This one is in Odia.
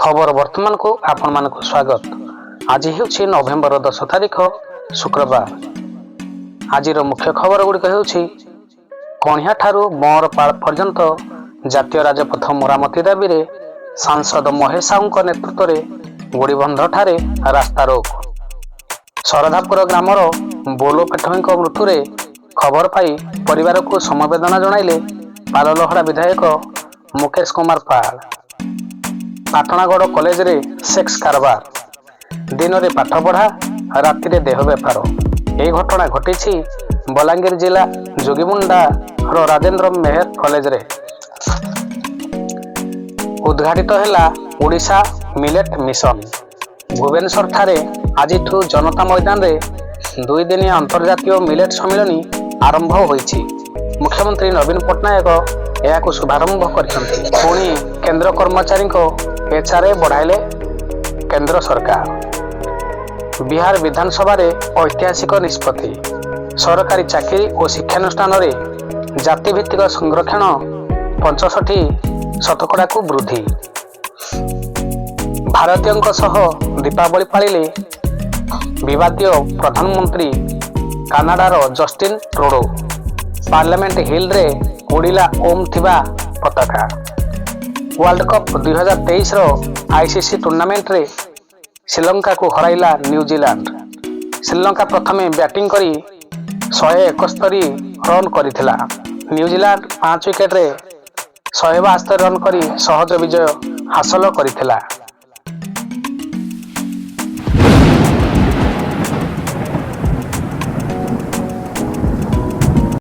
ଖବର ବର୍ତ୍ତମାନକୁ ଆପଣମାନଙ୍କୁ ସ୍ୱାଗତ। ଆଜି ହେଉଛି ନଭେମ୍ବର 10 ତାରିଖ, ଶୁକ୍ରବାର। ଆଜିର ମୁଖ୍ୟ ଖବର ଗୁଡ଼ିକ ହେଉଛି: କଣିହାଁଠାରୁ ବଅଁରପାଳ ପର୍ଯ୍ୟନ୍ତ ଜାତୀୟ ରାଜପଥ ମରାମତି ଦାବିରେ ସାଂସଦ ମହେଶ ସାହୁଙ୍କ ନେତୃତ୍ୱରେ ଗୋଡ଼ିବନ୍ଧଠାରେ ରାସ୍ତାରୋକ। ଶରଧାପୁର ଗ୍ରାମର ବୋଲୋ ପେଠୋଇଙ୍କ ମୃତ୍ୟୁରେ ଖବର ପାଇ ପରିବାରକୁ ସମବେଦନା ଜଣାଇଲେ ପାଲଲହଡ଼ା ବିଧାୟକ ମୁକେଶ କୁମାର ପାଳ। ପାଟଣାଗଡ଼ କଲେଜରେ ସେକ୍ସ କାରବାର। ଦିନରେ ପାଠପଢ଼ା, ରାତିରେ ଦେହ ବେପାର। ଏହି ଘଟଣା ଘଟିଛି ବଲାଙ୍ଗୀର ଜିଲ୍ଲା ଯୋଗୀମୁଣ୍ଡାର ରାଜେନ୍ଦ୍ର ମେହେର କଲେଜରେ। ଉଦ୍ଘାଟିତ ହେଲା ଓଡ଼ିଶା ମିଲେଟ୍ ମିଶନ। ଭୁବନେଶ୍ୱରଠାରେ ଆଜିଠୁ ଜନତା ମଇଦାନରେ 2 ଦିନିଆ ଅନ୍ତର୍ଜାତୀୟ ମିଲେଟ୍ ସମ୍ମିଳନୀ ଆରମ୍ଭ ହୋଇଛି। ମୁଖ୍ୟମନ୍ତ୍ରୀ ନବୀନ ପଟ୍ଟନାୟକ ଏହାକୁ ଶୁଭାରମ୍ଭ କରିଛନ୍ତି। ପୁଣି କେନ୍ଦ୍ର କର୍ମଚାରୀଙ୍କ ଏଚଆରଏ ବଢ଼ାଇଲେ କେନ୍ଦ୍ର ସରକାର। ବିହାର ବିଧାନସଭାରେ ଐତିହାସିକ ନିଷ୍ପତ୍ତି। ସରକାରୀ ଚାକିରି ଓ ଶିକ୍ଷାନୁଷ୍ଠାନରେ ଜାତିଭିତ୍ତିକ ସଂରକ୍ଷଣ 65 ଶତକଡ଼ାକୁ ବୃଦ୍ଧି। ଭାରତୀୟଙ୍କ ସହ ଦୀପାବଳି ପାଳିଲେ ବିବାଦୀୟ ପ୍ରଧାନମନ୍ତ୍ରୀ କାନାଡାର ଜଷ୍ଟିନ ଟ୍ରୁଡୋ। ପାର୍ଲାମେଣ୍ଟ ହିଲରେ ଉଡ଼ିଲା ଓମ୍ ଥିବା ପତାକା। ୱାର୍ଲଡ କପ୍ 2023ର ଆଇସିସି ଟୁର୍ଣ୍ଣାମେଣ୍ଟରେ ଶ୍ରୀଲଙ୍କାକୁ ହରାଇଲା ନ୍ୟୁଜିଲାଣ୍ଡ। ଶ୍ରୀଲଙ୍କା ପ୍ରଥମେ ବ୍ୟାଟିଂ କରି 171 ରନ୍ କରିଥିଲା। ନ୍ୟୁଜିଲାଣ୍ଡ 5 ୱିକେଟରେ 172 ରନ୍ କରି ସହଜ ବିଜୟ ହାସଲ କରିଥିଲା।